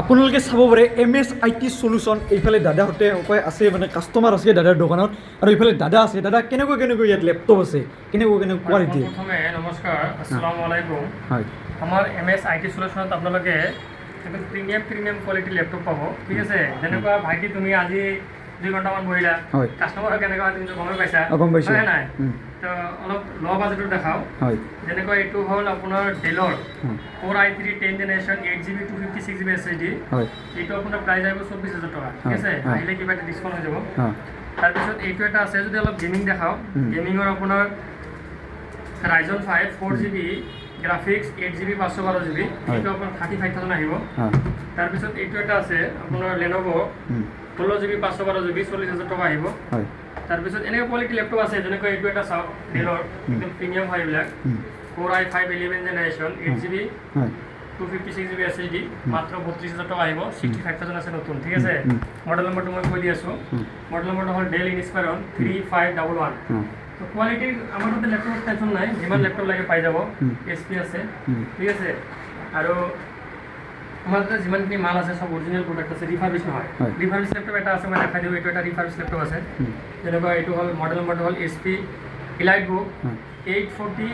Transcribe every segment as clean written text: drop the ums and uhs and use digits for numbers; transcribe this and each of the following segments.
আপোনালোকে চাব পাৰে M S I T solution. এইফালে দাদাহঁতে অকয় আছে, মানে কাষ্টমাৰ আছে দাদাৰ দোকানত আৰু এইফালে দাদা আছে। দাদা, কেনেকুৱা কেনেকুৱা ইয়াত লেপটপ আছে, কেনেকুৱা কেনেকুৱা কোৱালিটি? প্ৰথমে নমস্কাৰ, আসসালামু আলাইকুম। আমাৰ এম এছ I T চলিউশ্যনত আপোনালোকে একদম প্ৰিমিয়াম প্ৰিমিয়াম কোৱালিটি লেপটপ পাব, ঠিক আছে? যেনেকুৱা ভাইটি, তুমি আজি 2 ঘণ্টামান বহিলা। কাষ্টমাৰৰ কেনেকুৱা হয় তুমিতো গমেই পাইছা। অ, গম পাইছোঁ। হয় নাই? তো অলপ ল' বাজেটত দেখাওঁ। যেনেকুৱা এইটো হ'ল আপোনাৰ ডেলৰ Core i3 10 generation, 8 GB, 256 GB SSD। এইটো আপোনাৰ প্ৰাইচ আহিব 24,000 টকা, ঠিক আছে? আহিলে কিবা এটা ডিছকাউণ্ট হৈ যাব। তাৰপিছত এইটো এটা আছে, যদি অলপ গেমিং দেখাওঁ, গেমিঙৰ আপোনাৰ Ryzen 5, 4 GB graphics, 8 GB, 512 GB। এইটো আপোনাৰ 35,000 আহিব। তাৰপিছত এইটো এটা আছে আপোনাৰ লেন'ভ', 16 জিবি, 512 জিবি, 40,000 টকা আহিব। তাৰপিছত এনেকুৱা কোৱালিটি লেপটপ আছে, যেনেকৈ এইটো এটা চাওক, ডেলৰ, একদম প্ৰিমিয়াম হয় এইবিলাক, Core i5 11 generation, 8 GB, 256 GB SSD, মাত্ৰ 32,000 টকা আহিব। 65,000 আছে নতুন, ঠিক আছে? মডেল নম্বৰটো মই কৈ দি আছোঁ। মডেল নম্বৰটো হ'ল ডেল ইনস্পাইৰন 3511। তো কোৱালিটিৰ আমাৰ তাতে লেপটপৰ টেনশ্যন নাই, যিমান লেপটপ লাগে পাই যাব। এইচ পি আছে, ঠিক আছে? আৰু আমাৰ তাতে যিমানখিনি মাল আছে, চব অৰিজিনেল প্ৰডাক্ট আছে, ৰিফাৰ্বিছ নহয়। ৰিফাৰ্বিছ লেপটপ এটা আছে, মই দেখাই দিওঁ। এইটো এটা ৰিফাৰ্বিছ লেপটপ আছে। যেনেকুৱা এইটো হ'ল মডেল নম্বৰটো হ'ল H P elite book 840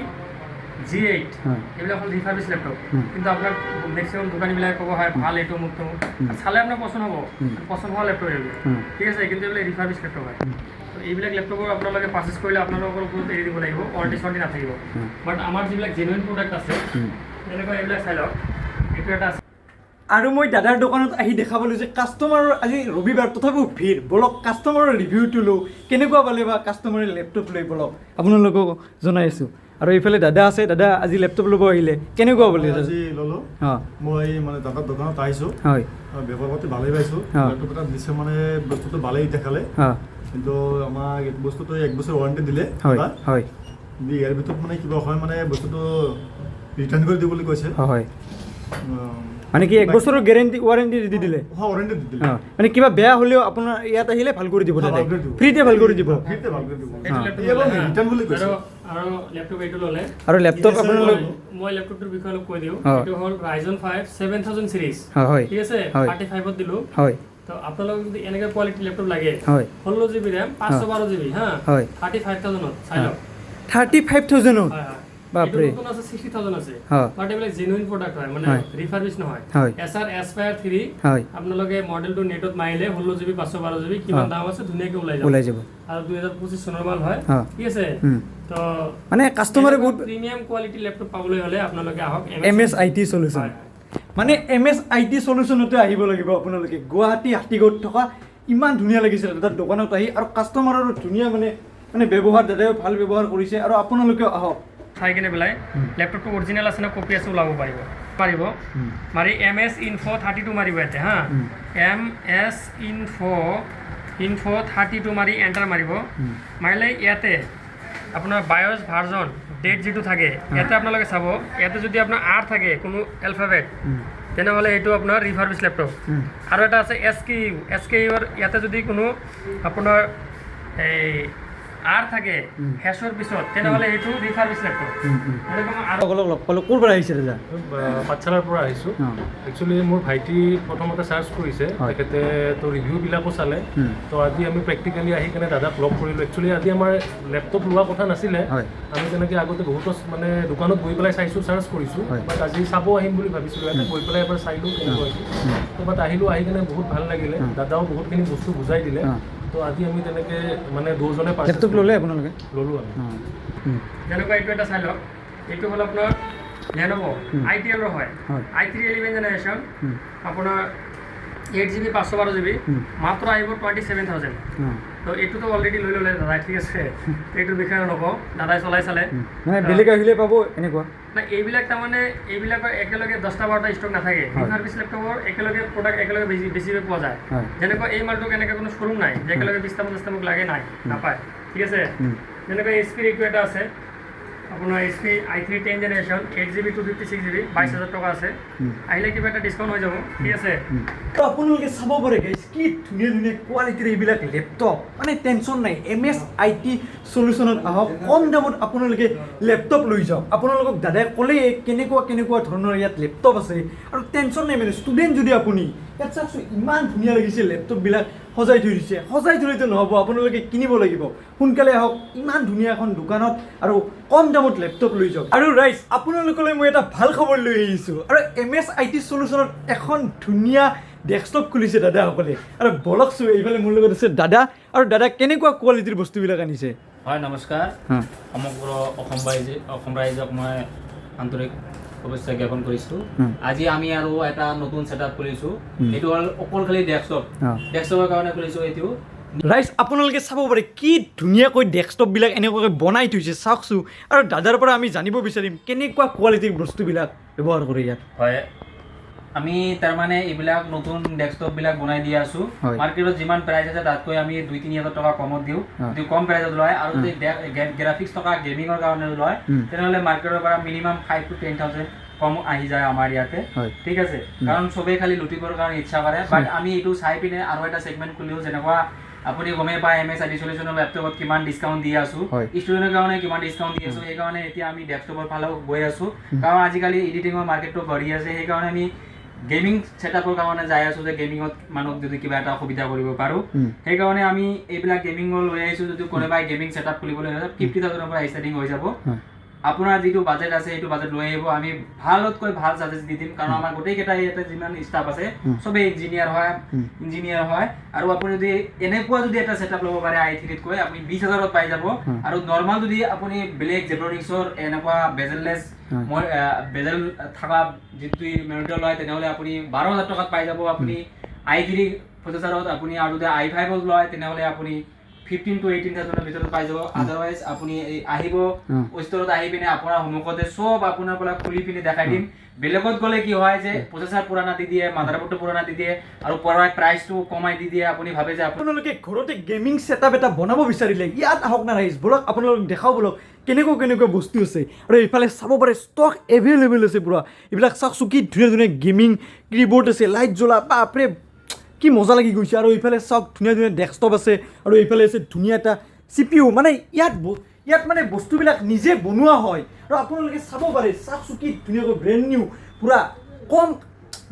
G8। এইবিলাক হ'ল ৰিফাৰ্বিছ লেপটপ। কিন্তু আপোনাক মেক্সিমাম দোকানীবিলাকে ক'ব, হয়, ভাল এইটো, মোক তমুক। চালে আপোনাৰ পচন্দ হ'ব, পচন্দ হোৱা লেপটপ এইবিলাক, ঠিক আছে? কিন্তু এইবিলাক ৰিফাৰ্বিছ লেপটপ হয়। তো এইবিলাক লেপটপৰ আপোনালোকে পাৰ্চেছ কৰিলে আপোনালোকৰ ওপৰত এৰি দিব লাগিব, ৱাৰেণ্টি চোৱাৰেণ্টি নাথাকিব। বাট আমাৰ যিবিলাক জেনুইন প্ৰডাক্ট আছে, তেনেকুৱা এইবিলাক চাই লওক, এইটো এটা আছে। আৰু মই দাদাৰ দোকানত আহি দেখা পালোঁ যে কাষ্টমাৰৰ, আজি ৰবিবাৰ তথাপিও ভিৰ। বলক, কাষ্টমাৰৰ ৰিভিউটো লওঁ, কেনেকুৱা পালে বা কাষ্টমাৰে লেপটপ লৈ। বলক, আপোনালোকক জনাই আছোঁ। আৰু এইফালে দাদা আছে। দাদা, আজি লেপটপ ল'ব আহিলে, কেনেকুৱা পালে দাদা? আজি ল'লোঁ। মই মানে দাদাৰ দোকানত আহিছোঁ। ব্যৱহাৰ পাতি ভালেই পাইছোঁ। লেপটপ এটা দিছে, মানে বস্তুটো ভালেই দেখালে। কিন্তু আমাক এইটো বস্তুটো এক বছৰ ৱাৰেণ্টি দিলে দাদা। দি ইয়াৰ ভিতৰত মানে কিবা হয়, মানে বস্তুটো ৰিটাৰ্ণ কৰি দিব বুলি কৈছে। হয়, মানে কি এক বছৰৰ গেৰেণ্টি ৱাৰেণ্টি দি দিলে? হয়, ৱাৰেণ্টি দি দিলে। অঁ, মানে কিবা বেয়া হ'লেও আপোনাৰ ইয়াত আহিলে ভাল কৰি দিব? হয়, দাদাই ভাল কৰি দিব। ফ্ৰীতে ভাল কৰি দিব। ফ্ৰীতে ভাল কৰি দিব। এইটো লেপটপ এই ল'লে, হা। ৰিটাৰ্ণ বুলি কৈছে। আৰু লেপটপ এইটো ল'লে। আৰু লেপটপ আপোনালোক মই লেপটপটোৰ বিষয়ে অলপ কৈ দিওঁ। এইটো হ'ল ৰাইজন 5 7000 চিৰিজ, ঠিক আছে? 35ত দিলোঁ। তো আপোনালোকক যদি এনেকুৱা কোৱালিটি লেপটপ লাগে, 16 জিবি ৰেম, 512 জিবি, হা, 35,000ত চাই লওক। 35,000ত? হয়। বাপৰে। এইটো নতুন আছে, 60,000 আছে। বাট এইবিলাক জেনুইন প্ৰডাক্ট হয়, মানে ৰিফাৰ্বিছ নহয়। Acer aspire 3। আপোনালোকে মডেলটো নেটত মাৰিলে 16 জিবি, 512 জিবি কিমান দাম আছে ধুনীয়াকৈ ওলাই যাব। ওলাই যাব। আৰু 2025 চনৰ মাল হয়, ঠিক আছে? তো মানে কাষ্টমাৰে বহুত প্ৰিমিয়াম কোৱালিটি লেপটপ পাবলৈ হ'লে আপোনালোকে আহক M S I T solution. হয়। মানে এম এছ I T চলিউশ্যনতে আহিব লাগিব আপোনালোকে, গুৱাহাটী হাতীগাঁৱত থকা। ইমান ধুনীয়া লাগিছে দাদাৰ দোকানত আহি আৰু কাষ্টমাৰৰো ধুনীয়া মানে ব্যৱহাৰ, দাদাই ভাল ব্যৱহাৰ কৰিছে আৰু আপোনালোকেও আহক। চাই কেনে পেলাই লেপটপটো অৰিজিনেল আছে নে কপি আছে ওলাব পাৰিব। মাৰি এম এছ ইনফ' 32 মাৰিব ইয়াতে, হা, এম এছ ইনফ' 32 মাৰি এণ্টাৰ মাৰিব। মাৰিলে ইয়াতে আপোনাৰ বায়'ছ ভাৰ্জন ডেট যিটো থাকে, ইয়াতে আপোনালোকে চাব। ইয়াতে যদি আপোনাৰ আৰ থাকে কোনো এলফাবেট, তেনেহ'লে এইটো আপোনাৰ ৰিফাৰ্বিছ লেপটপ। আৰু এটা আছে এছ কে ইউ। এছ কে ইউৰ ইয়াতে যদি কোনো আপোনাৰ এই আৰ থাকে হেছৰ পিছত, তেনেহ'লে সেইটো ৰিফাৰ্বিছ লেপটপ। এনেকুৱা মই আৰু সকলক লগ পালোঁ। ক'ৰ পৰা আহিছে দাদা? পাঠশালাৰ পৰা আহিছোঁ। একচুৱেলি মোৰ ভাইটি প্ৰথমতে চাৰ্চ কৰিছে। তেখেতে তো ৰিভিউবিলাকো চালে। তো আজি আমি প্ৰেক্টিকেলি আহি কেনে দাদাক লগ কৰিলোঁ। একচুৱেলি আজি আমাৰ লেপটপ লোৱা কথা নাছিলে। আমি তেনেকৈ আগতে বহুতো মানে দোকানত গৈ পেলাই চাইছোঁ, চাৰ্চ কৰিছোঁ। বাট আজি চাব আহিম বুলি ভাবিছিলোঁ, ইয়াতে গৈ পেলাই এবাৰ চাইলোঁ কেনেকুৱা হৈছে। তো বাট আহিলোঁ, আহি কেনে বহুত ভাল লাগিলে। দাদাও বহুতখিনি বস্তু বুজাই দিলে। তো আজি আমি তেনেকৈ মানে দুজনে purchase laptop ল'লে আপোনালোকে? ল'লোঁ আমি। যেনেকুৱা এইটো এটা চাই লওক। এইটো হ'ল আপোনাৰ লেন'ভ' আই 12ৰ হয়, আই 3 11 জেনেৰেশ্যন, আপোনাৰ 8 জিবি, 512 জিবি, মাত্ৰ আহিব 27,000। তো এইটোতো অলৰেডি লৈ ল'লে দাদাই, ঠিক আছে? এইটোৰ বিষয়ে নকওঁ, দাদাই চলাই চালে। মানে বেলেগ আহিলে পাব এনেকুৱা? নাই, এইবিলাক তাৰমানে এইবিলাকৰ একেলগে 10টা 12টা ষ্টক নাথাকে। ৰিফাৰ্বিছ লেপটপৰ একেলগে প্ৰডাক্ট একেলগে বেছি বেছিকৈ পোৱা যায়। যেনেকুৱা এই মালটোক এনেকৈ কোনো শ্ব'ৰুম নাই যে একেলগে 20টা 50টা মোক লাগে, নাই, নাপায়, ঠিক আছে? যেনেকুৱা এইচ পিৰ এইটো এটা আছে। আপোনাৰ HP i3 10 generation, 8 GB 256 GB, 22,000 টকা আছে। আহিলে কিবা এটা ডিছকাউণ্ট হৈ যাব, ঠিক আছে। তো আপোনালোকে চাব পাৰে গাইজ, কি ধুনীয়া ধুনীয়া কোৱালিটিৰ এইবিলাক লেপটপ। মানে টেনশ্যন নাই, এম এছ I T চলিউশ্যনত আহক, কম দামত আপোনালোকে লেপটপ লৈ যাওক। আপোনালোকক দাদাই ক'লেই কেনেকুৱা কেনেকুৱা ধৰণৰ ইয়াত লেপটপ আছে। আৰু টেনশ্যন নাই, মানে ষ্টুডেণ্ট যদি আপুনি, ইয়াত চাওকচোন, ইমান ধুনীয়া লাগিছে, লেপটপবিলাক সজাই থৈ দিছে। সজাই থলেতো নহ'ব, আপোনালোকে কিনিব লাগিব। সোনকালে আহক ইমান ধুনীয়া এখন দোকানত আৰু কম দামত লেপটপ লৈ যাওক। আৰু ৰাইজ, আপোনালোকলৈ মই এটা ভাল খবৰ লৈ আহিছোঁ। আৰু এম এছ I T চলিউশ্যনত এখন ধুনীয়া ডেস্কটপ খুলিছে দাদাসকলে। আৰু বলকচোন, এইফালে মোৰ লগত আছে দাদা। আৰু দাদা, কেনেকুৱা কোৱালিটিৰ বস্তুবিলাক আনিছে? হয়, নমস্কাৰ। সমগ্ৰ অসম ৰাইজক মই আন্তৰিক শুভেচ্ছা জ্ঞাপন কৰিছোঁ। আজি আমি আৰু এটা নতুন ছেটআপ খুলিছোঁ। এইটো হ'ল অকল খালি ডেস্কটপ, ডেস্কটপৰ কাৰণে খুলিছোঁ এইটো। ৰাইজ, আপোনালোকে চাব পাৰে কি ধুনীয়াকৈ ডেস্কটপবিলাক এনেকুৱাকৈ বনাই থৈছে, চাওকচোন। আৰু দাদাৰ পৰা আমি জানিব বিচাৰিম কেনেকুৱা কোৱালিটিৰ বস্তুবিলাক ব্যৱহাৰ কৰে ইয়াত। হয়, আমি তাৰমানে এইবিলাক নতুন ডেস্কটপবিলাক বনাই দি আছোঁ। মাৰ্কেটত যিমান প্ৰাইচ আছে, তাতকৈ আমি 2-3 হাজাৰ টকা কমত দিওঁ। যদি কম প্ৰাইজত লয় আৰু যদি গ্ৰাফিক্স থকা গেমিঙৰ কাৰণে লয়, তেনেহ'লে মাৰ্কেটৰ পৰা মিনিমাম 5 টু 10 থাউজেণ্ড কম আহি যায় আমাৰ ইয়াতে। ঠিক আছে, কাৰণ চবেই খালি লুটিবৰ কাৰণে ইচ্ছা কৰে। বাট আমি এইটো চাই পিনে আৰু এটা ছেগমেণ্ট খুলিও। যেনেকুৱা আপুনি গমেই পায়, এম এছ I T চলিউশ্যনৰ লেপটপত কিমান ডিছকাউণ্ট দি আছোঁ, ষ্টুডেণ্টৰ কাৰণে কিমান ডিছকাউণ্ট দি আছোঁ। সেইকাৰণে এতিয়া আমি ডেস্কটপৰ ফালেও গৈ আছোঁ, কাৰণ আজিকালি এডিটিঙৰ মাৰ্কেটটো বাঢ়ি আছে। সেইকাৰণে আমি গেমিং ছেটআপৰ কাৰণে যাই আছোঁ যে গেমিঙত মানুহক যদি কিবা এটা সুবিধা কৰিব পাৰোঁ। সেইকাৰণে আমি এইবিলাক গেমিঙৰ লৈ আহিছোঁ। যদি কোনোবাই গেমিং ছেটআপ খুলিবলৈ হয়, 50,000ৰ পৰা ষ্টাৰ্টিং হৈ যাব। আপোনাৰ যিটো বাজেট আছে, সেইটো বাজেট লৈ আহিব, আমি ভালতকৈ ভাল চাজেষ্ট দি দিম। কাৰণ আমাৰ গোটেইকেইটা ইয়াতে যিমান ষ্টাফ আছে, চবেই ইঞ্জিনিয়াৰ হয়। আৰু আপুনি যদি এনেকুৱা যদি এটা ছেটআপ ল'ব পাৰে, আই থ্ৰীতকৈ আপুনি 20 হাজাৰত পাই যাব। আৰু নৰ্মেল যদি আপুনি বেলেগ জেব্ৰনিক্সৰ এনেকুৱা বেজেললেছ, মই বেজেল থকা যিটো মনিটৰ লয়, তেনেহ'লে আপুনি 12,000 টকাত পাই যাব আপুনি আই থ্ৰী প্ৰচেচাৰত আপুনি। আৰু যদি আই ফাইভত লয়, তেনেহ'লে আপুনি 15 টু 18 থাউজেণ্ডৰ ভিতৰত পাই যাব। আদাৰৱাইজ আপুনি এই আহিব, ষ্টৰত আহি পিনে আপোনাৰ সন্মুখতে চব আপোনাৰ পৰা খুলি পিনে দেখাই দিম। বেলেগত গ'লে কি হয় যে প্ৰচেচাৰ পুৰাণা দি দিয়ে, মাডাৰবোৰ্ডটো পুৰাণা দি দিয়ে আৰু প্ৰাইচটো কমাই দি দিয়ে। আপুনি ভাবে যে আপুনি আপোনালোকে ঘৰতে গেমিং ছেটআপ এটা বনাব বিচাৰিলে ইয়াত আহক না ৰাইজ। ব'লক, আপোনালোক দেখাওঁ ব'লক কেনেকুৱা কেনেকুৱা বস্তু আছে। আৰু এইফালে চাব পাৰে, ষ্টক এভেইলেবল আছে পূৰা। এইবিলাক চাওকচোন, কি ধুনীয়া ধুনীয়া গেমিং কীবৰ্ড আছে, লাইট জ্বলা, বাপৰে কি মজা লাগি গৈছে। আৰু এইফালে চাওক, ধুনীয়া ধুনীয়া ডেস্কটপ আছে। আৰু এইফালে আছে ধুনীয়া এটা চিপিইউ। মানে ইয়াত মানে বস্তুবিলাক নিজে বনোৱা হয়। আৰু আপোনালোকে চাব পাৰে, চাওকচোন কি ধুনীয়াকৈ ব্ৰেণ্ড নিউ, পূৰা কম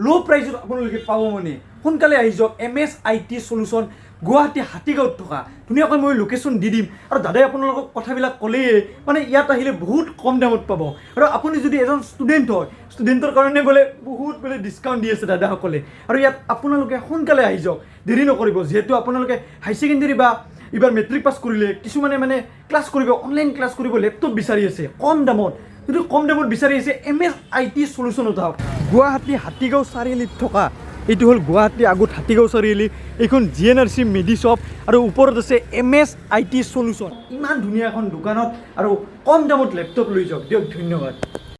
ল' প্ৰাইজত আপোনালোকে পাব। মানে সোনকালে আহি যাওক, M S I T solution, Guwahati হাতীগাঁৱত থকা। ধুনীয়াকৈ মই লোকেশ্যন দি দিম। আৰু দাদাই আপোনালোকক কথাবিলাক ক'লেই, মানে ইয়াত আহিলে বহুত কম দামত পাব। আৰু আপুনি যদি এজন ষ্টুডেণ্ট হয়, ষ্টুডেণ্টৰ কাৰণে বোলে বহুত বোলে ডিছকাউণ্ট দি আছে দাদাসকলে। আৰু ইয়াত আপোনালোকে সোনকালে আহি যাওক, দেৰি নকৰিব। যিহেতু আপোনালোকে হাই ছেকেণ্ডেৰী বা এইবাৰ মেট্ৰিক পাছ কৰিলে, কিছুমানে মানে ক্লাছ কৰিব, অনলাইন ক্লাছ কৰিব লেপটপ বিচাৰি আছে কম দামত। যদি কম দামত বিচাৰি আছে, এম এছ I T চলিউশ্যনত আহক। গুৱাহাটী হাতীগাঁও চাৰিআলিত থকা এইটো হ'ল, গুৱাহাটী আগত হাতীগাঁও চাৰিআলি, এইখন G N R C medi shop আৰু ওপৰত আছে M S I T solution. ইমান ধুনীয়া এখন দোকানত আৰু কম দামত লেপটপ লৈ যাওক। দিয়ক, ধন্যবাদ।